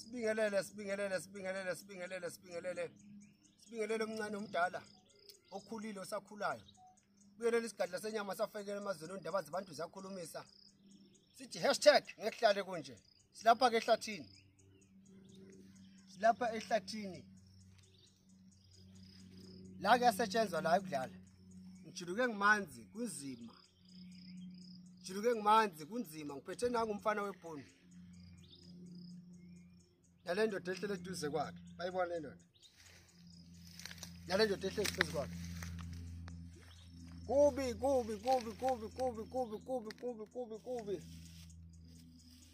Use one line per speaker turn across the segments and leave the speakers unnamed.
Sibingelele, sibingelele, sibingelele, sibingelele, sibingelele. Sibingelele omncane omdala, okhulile osakhulayo. Buyelele isigadla senyama safekela emazweni ondaba zabantu ziyakhulumisa. Sithi hashtag ngekuhlale kunje. Silapha ke ehlathini. Silapha ehlathini. La kuyasetshenzwa la ukudlala. Ngijuluke ngimanzi kunzima. Ngijuluke ngimanzi kunzima ngiphethe nangu umfana webhunu. Nale ndoda ehlele eduze kwakhe. Bayibona le ndoda. Nale ndoda ehlezi phezu kwakhe. Kubi kubi kubi kubi kubi kubi kubi kubi kubi kubi.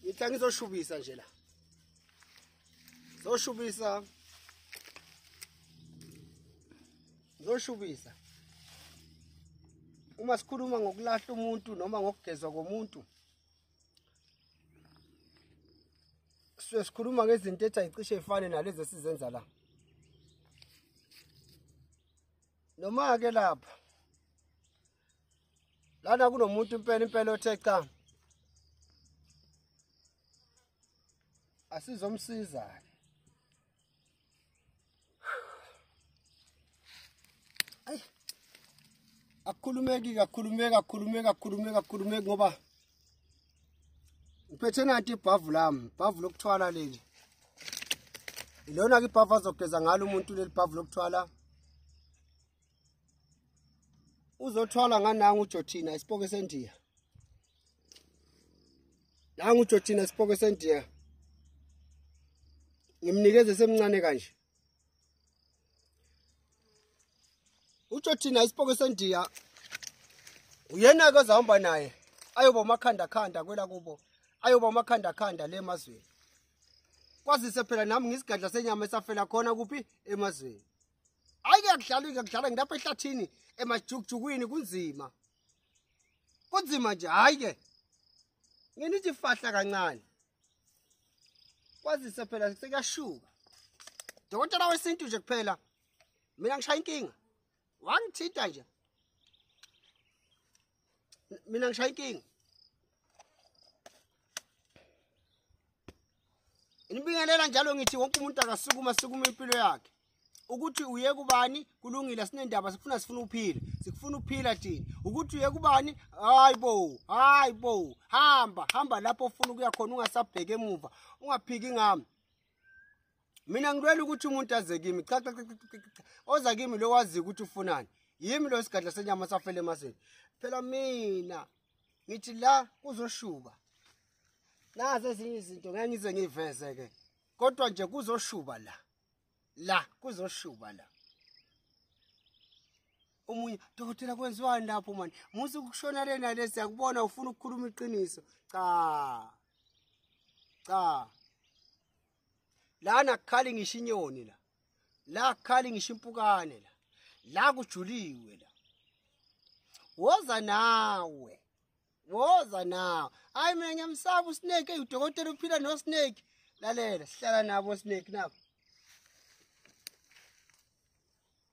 Ngithi angizoshubisa nje la. Zoshubisa. Zoshubisa. Uma sikhuluma ngokulahla umuntu noma ngokugezwa komuntu, suke sikhuluma ngezinto ethi ayicishe ifane nalezi esizenza la. Noma ke lapha lana kunomuntu impela impela othe cha asizomsiza ke. Ayi, akukhulumeki akukhulumeki akukhulumeki akukhulumeki akukhulumeki ngoba ngiphethe nanti ibhavu lami, ibhavu lokuthwala leli. Ilona ke ibhavu azogeza ngalo umuntu leli bhavu lokuthwala. Uzothwala nganangu uJothina isipoke sendiya. Nangu uJothina isipoke sendiya. Ngimnikeze semncane kanje. uJothina isipoke sendiya uyena ke ozahamba naye ayoba umakhanda khanda kwela kubo, ayoba umakhanda khanda le emazweni. Kwazise phela nami ngisigadla senyama esafela khona kuphi emazweni. Hayi kuyakudlala kuyakudlala ngilapha ehlathini emajukujukwini kunzima. Kunzima nje hayi ke. Nginithi fahla kancane. Kwazise phela sekuyashuka. Dokotela wesintu nje kuphela. Mina ngishaya inkinga. Wangithinta nje. Mina ngishaya inkinga. Nibingelela njalo ngithi wonke umuntu akasukuma sukuma impilo yakhe. Ukuthi uye kubani kulungile sinendaba sifuna sifuna uphila. Sikufuna uphila thina. Ukuthi uye kubani hayibo hayibo hamba hamba lapho ufuna ukuya khona ungasabheke emuva ungaphiki ngami. Mina ngilwela ukuthi umuntu aze kimi cha cha cha oza kimi lo wazi ukuthi ufunani. Yimi lo sigadla senyama safele emazweni. Phela mina ngithi la kuzoshuba. Nazi ezinye izinto ngeke ngize ngiveze ke. Kodwa nje kuzoshuba la. La kuzoshuba la. Omunye dokotela kwenziwani lapho manje? Musu ukushona lena lesi yakubona ufuna ukukhuluma iqiniso. Cha. Cha. Lana kukhali ngisho inyoni la. La kukhali ngisho impukane la. La kujuliwe la. Woza nawe. Woza nawe. Hayi mina ngiyamsaba uSnake, udokotela uphila noSnake. Lalela, sihlala nabo Snake nabo.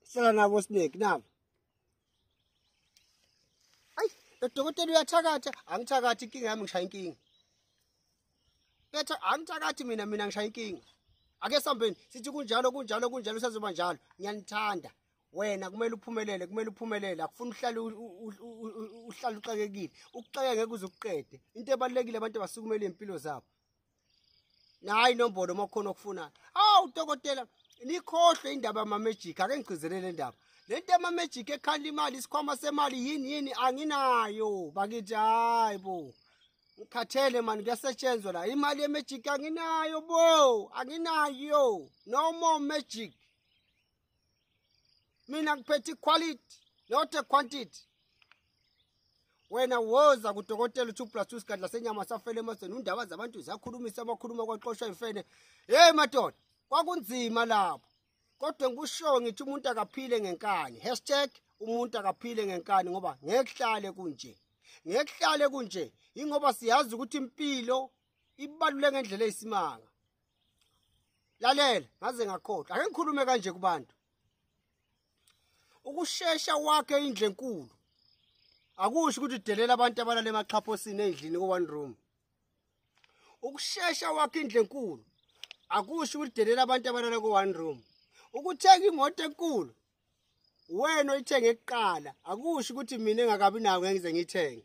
Sihlala nabo Snake nabo. Ayi, lo dokotela uyathakatha, angithakathi inkinga yami ngishaya inkinga. Betha angithakathi mina ngishaya inkinga. Ake sambeni sithi kunjalo kunjalo kunjalo sazoba njalo. Ngiyanithanda. Wena kumele uphumelele, kumele uphumelele. Akufuni uhlale uhlale uxakekile. Ukuxakeka ngeke uze ukuqede. Into ebalulekile abantu basukumele impilo zabo. Nayi inombolo uma kukhona okufunayo. Awu dokotela, nikhohlwe indaba yama magic, ake ngigcizelele indaba. Lento yama magic ekhala imali, isikhwama semali yini yini anginayo. Bakithi hayibo. Ngikhathele mani kuyasetshenzwa la. Imali ye magic anginayo bo, anginayo. No more magic. Mina ngiphethe quality, not a quantity. Wena woza kudokotela u2 + 2 sigadla senyama safele emazweni undaba zabantu ziyakhulumisa abakhuluma kwaxoshwa imfene. Hey madoda, kwakunzima lapho. Kodwa ngikusho ngithi umuntu akaphile ngenkani. #umuntu akaphile ngenkani ngoba ngeke kuhlale kunje. Ngeke kuhlale kunje ingoba siyazi ukuthi impilo ibaluleke ngendlela eyisimanga. Lalela, ngaze ngakhohlwa. Ake ngikhulume kanje kubantu. Ukushesha wakhe indle enkulu akusho ukuthi udelela abantu abalala emaxhaphosini endlini ku one room. Ukushesha wakhe indle enkulu Akusho ukuthi delela abantu abalala ku-one room. Ukuthenga imoto enkulu wena oyithenge kuqala akusho ukuthi mina engakabi nayo ngeke ngize ngiyithenge.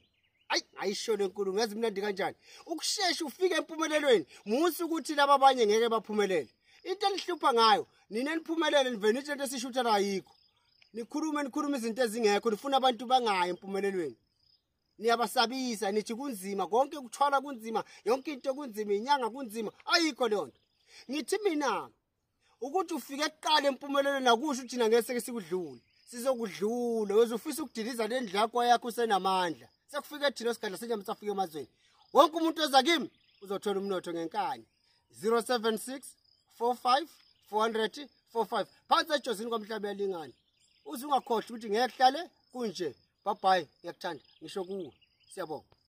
Ayi, ayisho le nkulumo, yazi mnandi kanjani. Ukushesha ufike empumelelweni, musa ukuthi laba abanye ngeke baphumelele. Into enihlupha ngayo nina niphumelele nivele nithi lento esishuthela ayikho. Nikhulume nikhulume izinto ezingekho, nifuna abantu bangayi empumelelweni. Niyabasabisa nithi kunzima, konke ukuthwala kunzima, yonke into kunzima, inyanga kunzima, ayikho leyo nto. Ngithi mina ukuthi ufike kuqala empumelelweni akusho ukuthi thina ngeke seke sikudlule. Sizokudlula, uzofisa ukudiliza le ndlu yakho yakho usenamandla. Sekufike thina sigadla senyama safika emazweni. Wonke umuntu oza kimi uzothola umnotho ngenkani. 076 45 400 45 phansi ejozini kwamhlaba yalingana. Uze ungakhohlwa ukuthi ngeke kuhlale kunje. Bye bye, ngiyakuthanda ngisho kuwe. Siyabonga.